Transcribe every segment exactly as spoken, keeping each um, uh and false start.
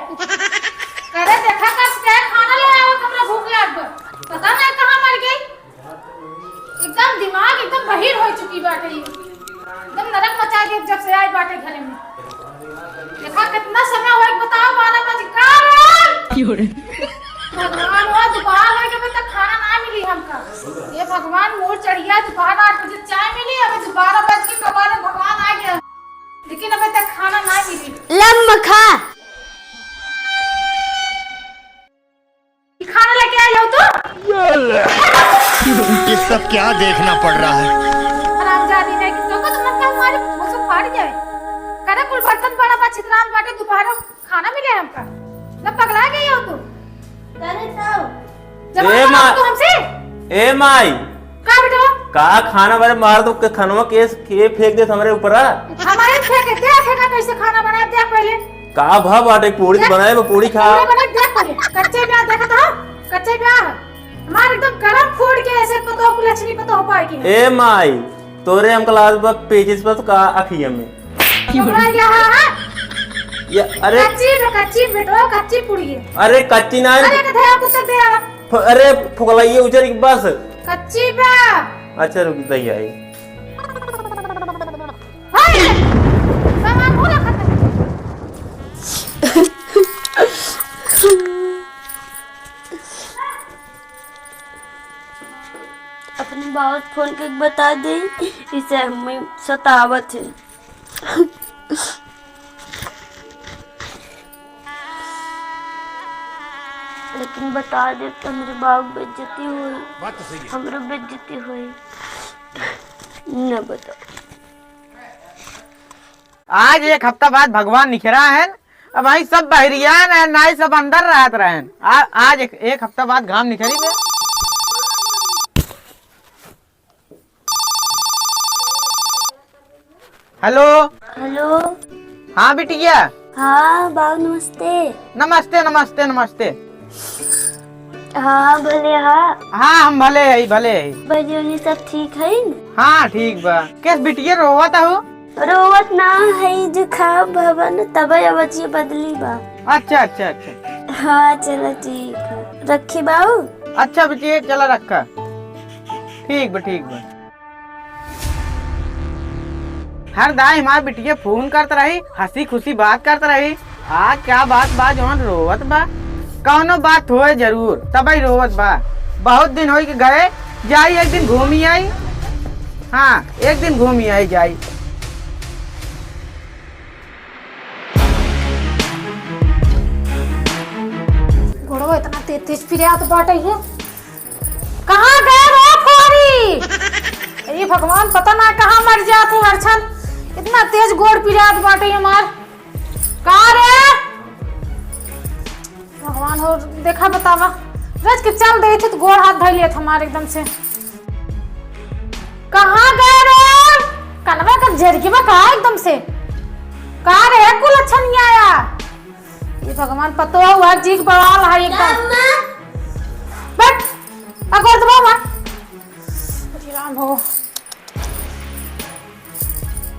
करे देखा कस के खाना ले आवत, हमरा भूख लाग बा। पता नहीं कहाँ मर गई। एकदम दिमाग एकदम बहिर हो चुकी बाटे ये। एकदम नरक मचा दे जब से आई बाटे घरे में। देखा कितना समय हो, एक बताओ, बारह बज का रे? की हो रे? भगवान, वो दोपहर हो गए, अभी तक खाना ना मिली हमका। ये भगवान, मोर चढ़िया, दोपहर आठ बजे चाय मिली, अभी बारह बज के कबारे भगवान आ गया, लेकिन अभी तक खाना ना मिली। लम्ब खा। खाना लेके आई हो तू? ये सब क्या देखना पड़ रहा है? हरामजादी नहीं, तो का तुम क्या हमारे मुंह से फाड़ जाए? करे कुल बर्तन पड़ा बा, छितरान बाटे, दोपहर खाना मिले हमका? ना पगला गई हो तू? करे तो। जवाब ए दो माँ। तू हमसे? ए माई। का बेटवा? का खाना बने मार दो के खनवा के, के फेंक दे हमरे ऊपर आ? हमारे फेंक दे, देखा कैसे खाना बनाए, देख पहले। का भा बाटे, पूड़ी देख। बनाए बा, पूड़ी खा। पूड़ी बनाए, देख पहले। कच्चे प्याज देखत हो? कच्चे प्याज। हमार एकदम गरम फूड के ऐसे पतोह को लक्ष्मी पतोह पाए की। ए माई, तोरे हम क्लास बा पेचिस बस का अखिया में। पकड़ा गया है, हाँ? ये, अरे। कच्ची बा, कच्ची बेटवा, कच्ची पूड़ी है। अरे कच्ची ना है। अरे कधे आपको सब दे आवा। फ-, अरे फुकलाइए उजर की बस। कच्ची बा। अच्छा रुक, दही आई। हाय! सामान पूरा खत्म। अपने बाबा फोन के बता दे, इसे हमें सतावत है। लेकिन बता दे तो हमरे बाबू बेइज्जती होई, बात तो सही है। हमरो बेइज्जती होई। न बता। आज एक हफ्ता बाद भगवान निकरा है। अब आई सब बहरियान है, नाई सब अंदर रहत रहन। आ, आज एक, एक हफ्ता बाद घाम निकरी बे। हेलो। हेलो। हाँ बिटिया। हाँ बाबू नमस्ते। नमस्ते नमस्ते नमस्ते। हाँ भले हाँ। हाँ हम भले है, भले है। बहिनी सब ठीक है? हाँ ठीक बा। केस बिटिया रोवत हो? रोवत ना है, जुकाम भवन तबे अवजिया बदली बा। अच्छा अच्छा अच्छा। हाँ चलो ठीक है, रखी बाबू। अच्छा बिटिया चला रखा। ठीक बा ठीक बा। हर दाई हमार बिटिया फोन करत रही, हंसी खुशी बात करत रही। आज क्या बात बा जौन रोवत बा? कौनो बात होए जरूर, तबई रोवत बा। बहुत दिन होई के गए, जाई एक दिन घूमी आई। हाँ, एक दिन घूमी आई जाई। गोड़वा इतना तेज तेज पिरात बाटे ये। कहाँ गए रे फोरी? ए भगवान, पता ना कहाँ मर जात है हर क्षण। इतना तेज गोड़ पिरात बाटे हमार। का रे? भगवान हो, देखा बतावा। रच के चल देत तो गोड़ हाथ धइ लेत हमार एकदम से। कहाँ गए रे? कनवा कर जरिके बा का एकदम से? का रे, कुल अच्छा नहीं आया। ये भगवान, पतो हुआ जी के बवाल है एकदम। अम्मा। बैठ, आ गोड़ दबा माँ। अरे राम हो।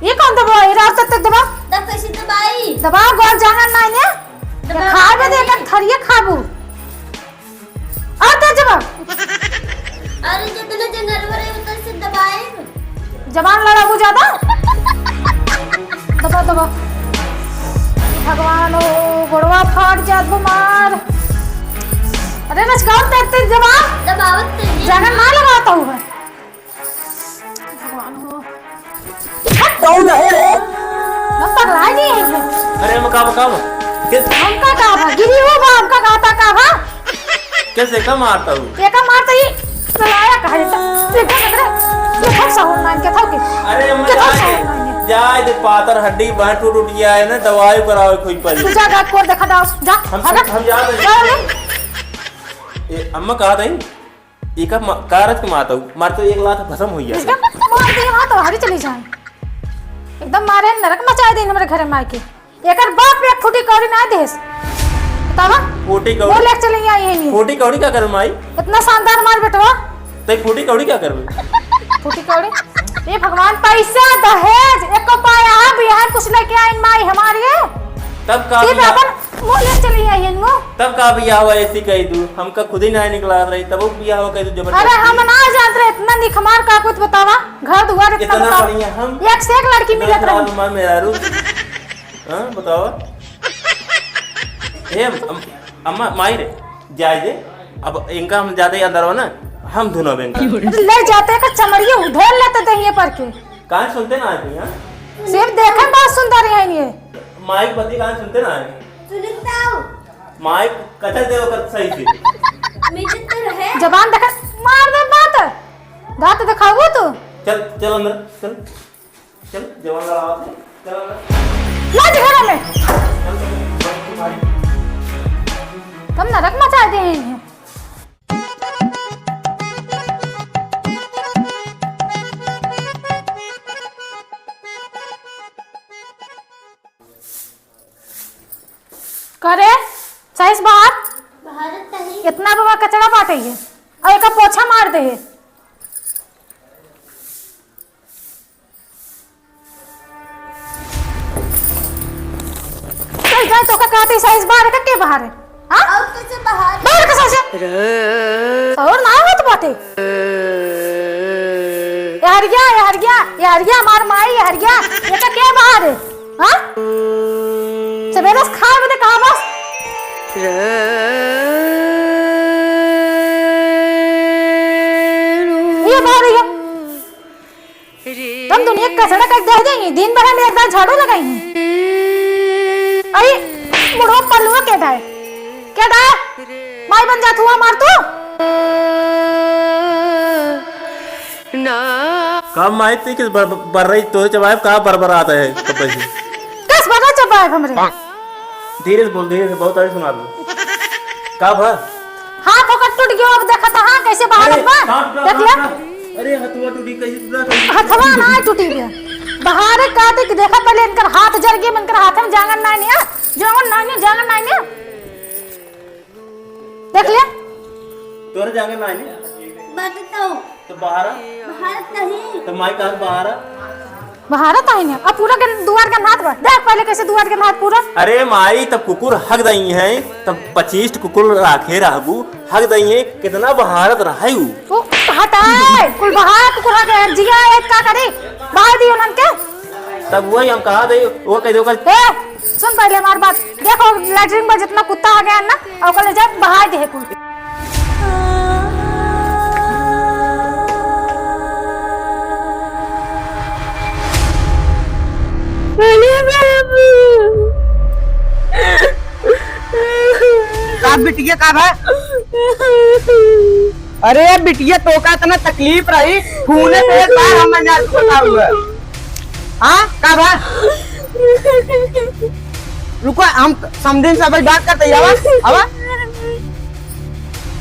ये कौन दबा? ये रात तक दबा। दब कैसे दबाई? दबा, गोड़ जांगर ना इन्हें। दबा खाए में दे, दबाई। एक थरिये खाबू। आ, दे जबान। अरे, जितने जंगल में रहे, उतने से दबाए। जबान लड़ाबू ज्यादा। दबा, दबा। भगवान, ओ, गोड़वा फाट जात बा हमार। अरे, नचकाओ, तेज, तेज जबान। दबावत तेज। जाना ना लगाता हूँ मैं। भगवान हो। कौन है रे? हम पगला गए हैं। अरे, हम का, का, का? किस? हमका का बा? गिरी हो बा, हमका का, का, का बा? कैसे का मारता हूँ? ये का मारता ही? चलाया कहा ये तो? देखो, देख रहे? देखो, साहूर मान के था के? अरे, हम के था जाए, साहूर मान के? जाए दे, पातर हड्डी बांह टूट, टूट गया है ना, दवाई करावे कोई पड़ी। तू जा, जा, कोर देखा दाओ, जा, हम, भागा। हम जा रहे हैं। जा, जा। ए, अम्मा कहा था? एका मा-, कारज के मारता हूँ, मारता हूँ, एक लात भसम हो गया। इसका मार दे, वहाँ तो हारी चली जाए। एकदम मारे नरक मचाए दे हमरे घर में आके। एकर बाप एक फूटी कौड़ी ना देस। बतावा? फूटी कौड़ी? बोल, एक चली आई है ये। फूटी कौड़ी का करूँ माई? इतना शानदार मार बेटवा। ते फूटी कौड़ी का करूँ? फूटी कौड़ी? ए भगवान, पैसा, दहेज, एको पाया है, बिहान कुछ लेके आई माई हमारी है। तब का सिर्फ बिहान? अपन मुँह ले चली हिन्नू? तब का बियाह हुआ ऐसी कही दू, हमका खुद ही ना निकला रही, तब वो बियाह हुआ कही दू जबरदस्ती। अरे हम ना जानत रहे, इतना निखमार का कुछ बतावा, घर दुआर इतना इतना बतावा। बढ़िया हम एक से एक लड़की मिलत रही। माँ मेहरारू। हाँ, बतावा। हे अम-, अम्मा, माई रे, जाए दे। अब इनका हम ज्यादा ही अंदर हो ना, हम धुनब इनका। ले जाते का चमड़िया उधेड़ लेते दहिए पर के। कान सुनते ना आदमी, हाँ? सिर्फ देखन बहुत सुंदर है ये। माइक बत्ती कान सुनते ना आए। सुनित आओ। माइक कचर दे ओकर सही से। मिजत तो रहे। जबान देखा, मार दे बात। दांत दिखाओ तू। चल, चल अंदर, चल। चल, जबान लड़ावा तू। चल अंदर। ला जी घरा में। चल, चल, चल, चल। तुम नरक मचा दे हैं। करे, साइज बाहर। बाहर तनी। इतना बड़ा कचरा बाटे है, और एका पोछा मार दे है। चल जाए, तोका कहते साइज बाहर है, के बाहर है? हाँ? और कैसे बाहर? बाहर कैसे से? और ना आवत बाटे। यारिया, यारिया, यारिया, मार माई, यारिया, ये तो के बाहर है? हाँ? सवेरे से खाए बदे कहाँ बस? ये बाहर है। हम दुनिया के कचरा कर दे देंगे, दिन भर हम एक बार झाड़ू लगाई। अरे, बुढ़वा पल्लुआ के डाय, के डाय? माई बन जात हुआ मार तू। ना। का माई, ते किस बर-, बर रही, तोहे चबाए का बरबरात है, कब से? कस बरबरा चबाए हमरे? धीरे से बोल, धीरे से, बहुत आगे सुना दू। का भा? हाथ ओकर टूट गयो, अब देखत हा कैसे बाहर अरे, बा। हाथ टूटा, देख ले। हाथ टूटा। अरे, हथवा टूटी, कैसे टूटा, कैसे? हथवा ना टूटी बे। बाहर का देख, देखा पहले इनकर हाथ जर गए, इनकर हाथ में जांगर ना निया, जांगर ना निया, जांगर ना निया। देख ले। तोरे जांगर ना निया। बात तो। तो बाहर आ। बाहर नहीं। तो माई कहाँ बाहर आ? बहारत आइन है। अब पूरा गन-, दुआर गन्हात बा। देख पहले कैसे दुआर गन्हात पूरा। अरे माई, तब कुकुर हग दई है, तब पच्चीस कुकुर राखे रहबू, हग दई है, कितना बहारत रहे उ। ओ, हटाए, कुल बहार कुकुर हग है, जिया एक का करी, बहार दियो उनन के। तब वही हम कहा दे, वो कह दे, ओकर ए, सुन पहले हमार बात। देखो, लैट्रिन में जितना कुत्ता आ गया ना, ओकर ले जा, बहार दे कुल। अरे बाबू। का बिटिया का भा? अरे बिटिया, तोका इतना तकलीफ रही, खूने पे एक बार हम ना बताऊंगा। हाँ, का भा? रुको, हम समधिन से अभी बात करते ही, आवा, आवा।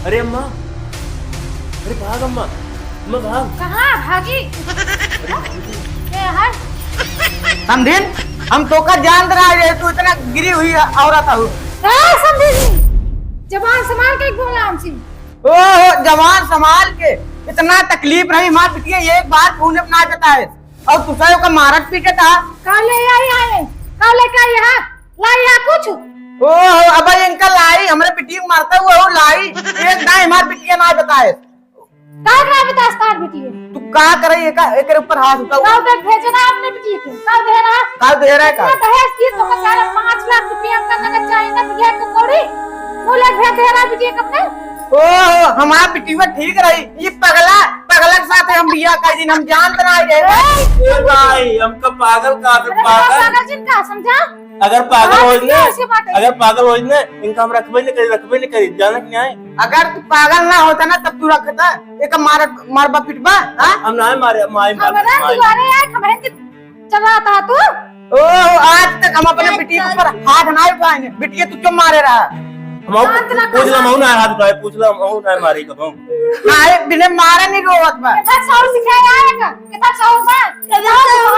अरे अम्मा, अरे भाग अम्मा, अम्मा भाग। कहाँ भागी? ए, हट। समधिन, हम तोका जानत रहा है, तू इतना गिरी हुई औरत हो। ए, समधिन, जबान संभाल के बोला हमसे। ओहो, जबान संभाल के, इतना तकलीफ रही हमार बिटिया, एक बार खूने पे ना बताए। और तुसाई ओका मारत पीटत हा। का ले आई है? का लेके आई है? लाई है कुछ? ओहो, अब इनका लाई, हमरे बिटिया को मारता हुआ हो लाई। एक दाई हमार बिटिया ना बताए। का ना बताए तार बिटिया? तू का करे एका, एकरे ऊपर हाथ उठाओ। का दे भेजना अपने बिटिया के? का दे रहा? का दे रहा है का? इतना दहेज दिए तो का साढ़े पाँच लाख रुपया का नगद चाहिए ना, बिटिया को कौड़ी। वो ले भेज दे रहा बिटिया को अपने। ओहो, हमार बिटिया ठीक रही। ये पगला, पगला के साथ हम बियाह कर दिन, हम जानत ना रहे। ए भाई, हमका पागल कहा थे, अरे पागल। पागल जिन का समझा? अगर पागल हाँ, होई ना, ऐसी बात है। अगर पागल होई ना, इनका हम रखबे नहीं करी, रखबे नहीं करी, जाना कि नहीं? अगर तू पागल ना होता ना, तब तू रखता। एक मार, मारबा पिटबा, हाँ? हम ना मारे, माई मार, हमारा माई। दुआरे आए, हमारे के चला था तू? ओ, आज तक हम अपने बिटिया के ऊपर हाथ ना उठाए हैं। बिटिया तू क्यों मारे रहा? हम शांत ना पूछ ला, कर। हम ना हाथ उठाए, पूछ ला, हम ना मारे कब हम। काहे बिना मारे नहीं रोवत बा? कितना सौर सिखाया है का? कितना सौर बा? कितना सौर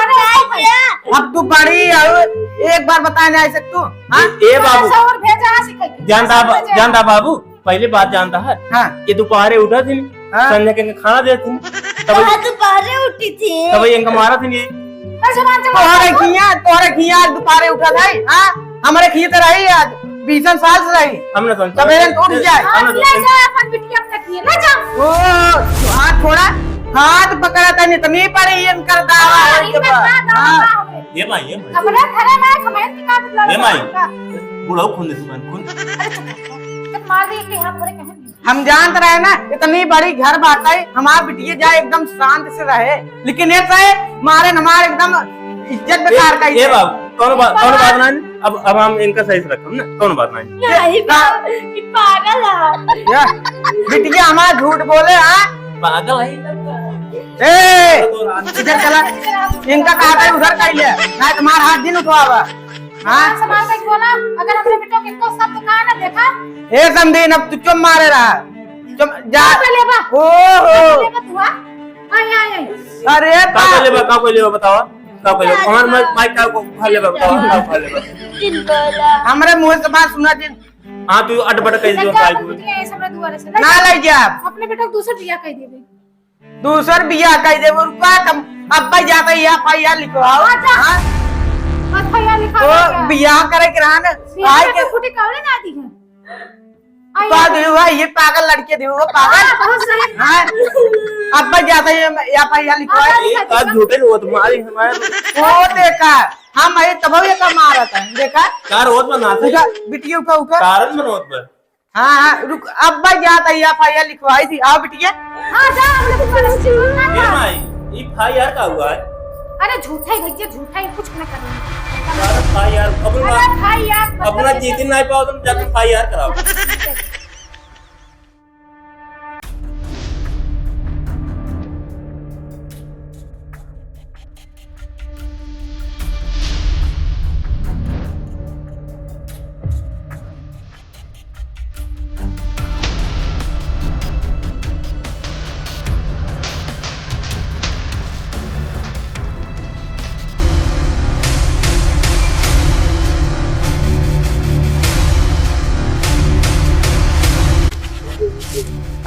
बा? अब तू बड़ी हो, एक बार बताए ना ऐसे तू, हाँ? ए, ए बाबू। कितना सौर भेजा है सिखाई के? जानता बा-, समझे? जानता बाबू, पहली बात जानता है हाँ। कि दोपहरे उठा थी, हाँ। संझा के खाना दे थी, तब हाँ, दोपहरे उठी थी। तब इनका मारा थी नहीं। अरे जबान चला तोहरे दो। खिया, तोहरे खिया दोपहरे उठा था, हाँ? हमारे खिया तो रही आज। पीछे सास रही। हम ना समझ सवेरे उठ जाए। हम ना ले समझ जाओ अपन बिटिया अपने किए, ले जाओ। ओ, हाथ छोड़ा, हाथ पकड़ा था, इतनी बड़ी इनकर दावा हाँ, है इनकर के बाद। दावा हाँ। का होवे? ये माई, ये माई। अपने घरे में खमेर की का मतलब ये है माई। आपका? बुढ़ऊ खून दे सुमन, खून। अरे चुप, चुप मार दे, एक हाथ भरे कहें। हम जानत रहे ना, इतनी बड़ी घर बाटे, हमार बिटिया जाए एकदम शांत से रहे, लेकिन ये कहे मारे न हमार एकदम इज्जत बेकार ए, कर ए दे। बाबू, कौनो बात, कौनो बात ना, अब, अब हम इनका सही से रखब ना, कौनो बात ना। नहीं, ये बा-, ये पागल है। या, बिटिया हमार झूठ बोले, हाँ? पागल है। ए, इधर चला, इनका कहा था उधर कर ले, ना तुम्हारा हाथ दिन उठवावा। हाँ? हाँ, संभाल के बोला, अगर हमरे बेटो के एको शब्द कहा ना देखा। ए समधीन, अब तू चुप मारे रहा। चुप, जा। का लेबा? ओ हो। का लेबा तू, हाँ? आय, आय, आय। अरे का बा- लेबा, का लेबा, बतावा? का लेबा? हमार माई, माई का को खा लेबा, बतावा, का खा लेबा? हमरे मुँह से बात सुना जिन। हाँ, तू अटबट कह दियो, देखा, भाई अपन को। बिटिया ऐसे हमरा दुआरे से ना ले जा। अपने बेटा को दूसर बियाह कर देबे। दूसर बियाह कइ देबो, रुका, तब अब्बा जाता ही FIR लिखवाओ। हाँ, जा। हाँ? FIR लिखा तो दे। बियाह करे के रहा ना, बियाह काहे में के तो खुटी कौड़े ना दी है। आई का है। दियो है, ये पागल लड़के दियो, वो पागल। हाँ, बहुत सही। हाँ? अब्बा जाता ही FIR लिखवाओ। हाँ, ए, का झूठे रो तुम्हारी हमारे। वो देखा, हम ये तब ये का मारत है, देखा? का रोत बना से? उठा, बिटिया उठा, उठा। कारण बनोत पर। हाँ, हाँ, रुक, अब्बा जाता ही FIR लिखवाई थी। आओ बिटिया। हाँ, जा, हम लोग पर रस्सी बोलना ए था। माई, ई FIR का हुआ है? अरे झूठा ही भैया, झूठा ही, कुछ ना करना। यार, FIR, अपना, अरे भाई यार, अपना मतलब जीती नहीं पाओ तुम, जाके FIR कराओ।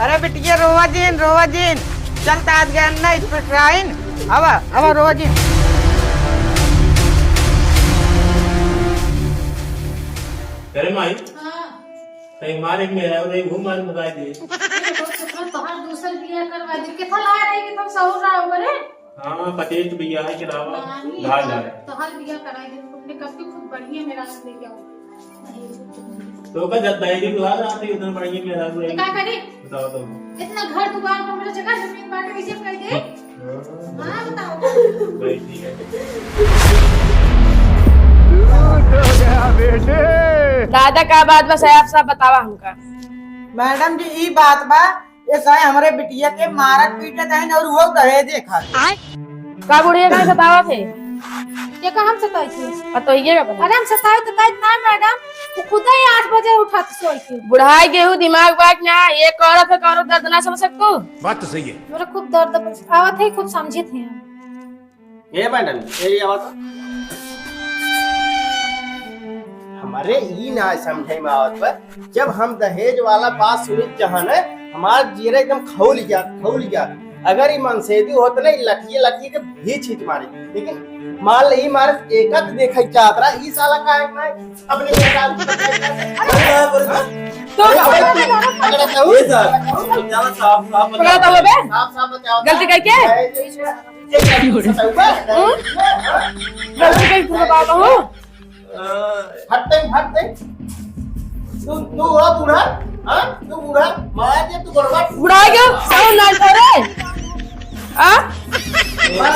अरे बिटिया, रोवा जिन, रोवा जिन। चल, तात गए ना, इस पर ट्राइन। आवा, आवा, रोवा जिन। अरे माई, हाँ। तई मारे के मेरा, अरे वो मार भगाई दे। अरे बहुत शुक्र तोहार दूसर बियाह करवा दे। किथा लाए रही कि तुम सहूर रहा हो रे? हाँ, पच्चीस बियाह के अलावा हाँ, नहीं, धार तोहार, धार। तोहार बियाह कराई दे। तुमने कब की खूब बढ़िया मेरा लेके आओ। तो का जब दहेज की बात आती है, उतना बढ़िया मेरा तो का करे? बताओ तो। इतना घर दुआर पर मेरा जगह जमीन बाटे, कैसे कर दे? हाँ, बताओ। भाई, ठीक है। दादा, का बात बा? साफ साफ बतावा हमका। मैडम जी, ई बात बा, ये सारे हमरे बिटिया के मारत पीटत हैं और वो दहेजे खातिर। का बुढ़िया का सतावत है? ये का हम सताई थी? पतोहिए का पता। अरे हम सताई तो ताई ना मैडम, वो खुद ही आठ बजे उठत सोई थी। बुढ़ाई गेहूं दिमाग बात ना, ये करत है, करत दर्द ना समझ सकतू। बात तो सही है। मेरा खूब दर्द आवत है, खूब समझित है। ए मैडम, ए आवाज। हमरे ई ना समझे में आवत बा, जब हम दहेज वाला बात सुनित जहाँ न, हमार जीरा एकदम खौल जात, खौल जात। अगर ई मनसेदी होत न, ई लठिए, लठिए के भी छींट मारे। लेकिन मान ले, ई मारे एका त देखे चाहत रहा, ई साला काहे के ना अपने बेटा को पकड़ के तो अरे, अरे, अरे, अरे, ये सर, साफ, साफ पकड़ा था वो बे? साफ, साफ बताओ। गलती करके? ये, ये, ये, ये, हम्म? गलती करके बताओ तो हूँ। हट दे, हट दे। तू, तू हो बूढ़ा? हाँ? तू बूढ़ा? मार दे, तू बड़वा। बुढ़ा गयो? सावन नाल तो रे? हाँ?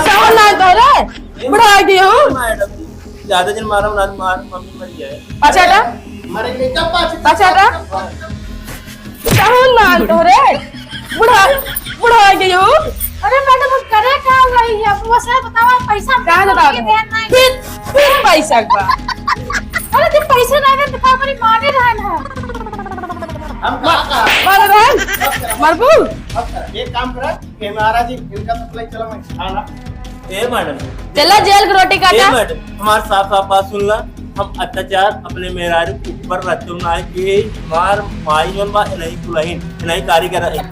सावन नाल तो रे? बुढ़ा गयो? मैडम, ज्यादा दिन मारा ना, मार, मम्मी मर जाए। पाछा हटा। अरे, ले जा पाछे। पाछा हटा। सावन नाल तो रे? बुढ़ा, बुढ़ा गयो। अरे मैडम, हम करे का वही है? अब वो सर बतावा, पैसा का बतावा? फिर, फिर पैसा का। अरे, जब पैसा ना दे, तो का करी, मारे रहन है। हम का, का? मारे रहन? मरबू? अब एक काम करा, कैमरा जी, इनका supply चला, मैं खाना। ए मैडम। चला जेल के रोटी काटा। ए मैडम, हमार साफ साफ बात सुन ला। हम अत्याचार अपने मेहरारू के ऊपर रचो ना के, हमार माई जौन बा, नहीं कुलहीन, नहीं कारीगर है।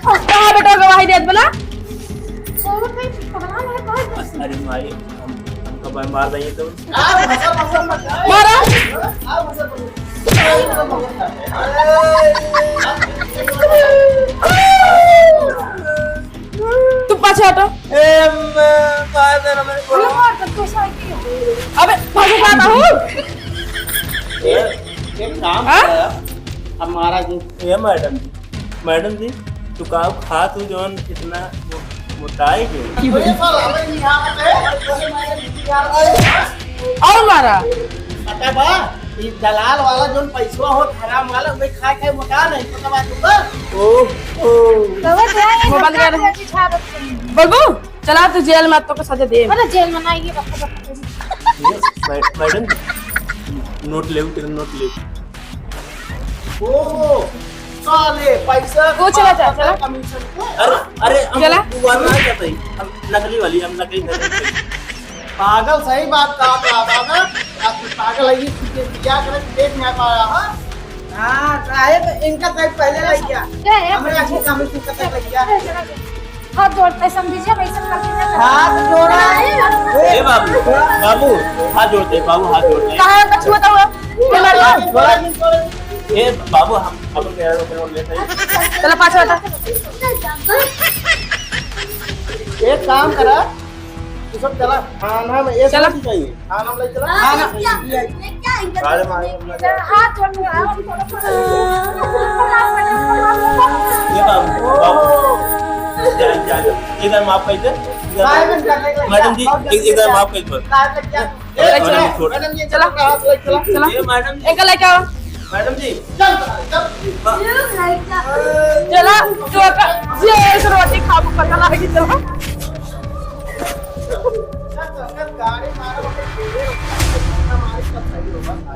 कहाँ बेटा गवाही देत बना? अरे माई, हम, हमका भाई मार रही है तो। मारा। का बहू? ए, एक काम हाँ? कर, हमारा जो ए मैडम जी, मैडम जी, तू का खात हूँ जौन इतना मो-, मोटाई गई? अरे साला, अबे यहाँ पे, अरे मैडम जी, यहाँ पे। और मारा। पता बा, ई दलाल वाला जौन पैसवा होत हराम वाला, वही खाए खाए मोटा नहीं, पता बा तुमका? ओ, ओ। तो वो जो है, मोबाइल का का बोलबू? चला तू जेल में, तोके सजा देब। अरे जेल में ना, ये रखो, रखो। ये मै-, मैडम, नोट लेव, तेरा नोट लेव। ओहो, साले, पैसा ओ, चला जा, चला। कमीशन को। अरे, अरे, हम चला। वो ना जाते ही। हम नकली वाली, हम नकली, नकली। पागल, सही बात कहा था दादा। आप पागल है, ये क्या करे, देख नहीं पा रहा है। हाँ, काहे तो इनका साइड पहले लग गया। ए, ए, हमरे आखिर कमीशन कब तक लग गया? ए, चला जा। हाथ जोड़ते समझी जी, हम ऐसा करके ना करते। हाथ जोड़ा। ए बाबू, बाबू, हाथ जोड़ते, बाबू, हाथ जोड़ते। काहे का छुआ था वो? ये मार दो। ए बाबू, हम अपन के यार, अपन लेते हैं। चलो, पाछा हटा। एक काम करा, तू सब चला, थाना में एक चला। आदमी चाहिए। हाँ, हम ले चला। हाँ, हाँ, ना। क्या, क्या, क्या, अरे मारे, अपना क्या? हाथ जोड़ के आओ, हम थोड़ा सा ये बाबू, बाबू। जा, जा, जा। इधर माफ कर दे। इधर साहब, माफ। इनका नहीं मैडम जी, बाबू, एक, इधर माफ कर दो। साहब, क्या? ए, मैडम जी, चला। चला। चला। ए, मैडम जी। इनका लेके आओ। मैडम जी। चल, चल। चला, तू का, ये इस रोटी खाबू, पता लगी तो। गाड़ी मारो, हमारी सब सही होगा।